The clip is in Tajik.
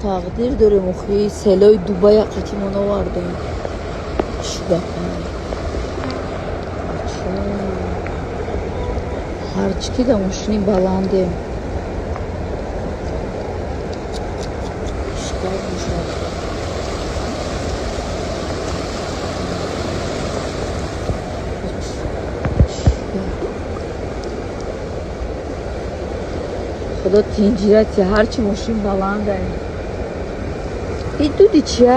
Тақдир дорем, охи селои Дубая қатимон овардем. Чӣ гапа? Ҳарчи ки да мошини баландем. Чӣ гап бошад? Худо тинҷирати, ҳарчи мошин баланда. И дуди чия?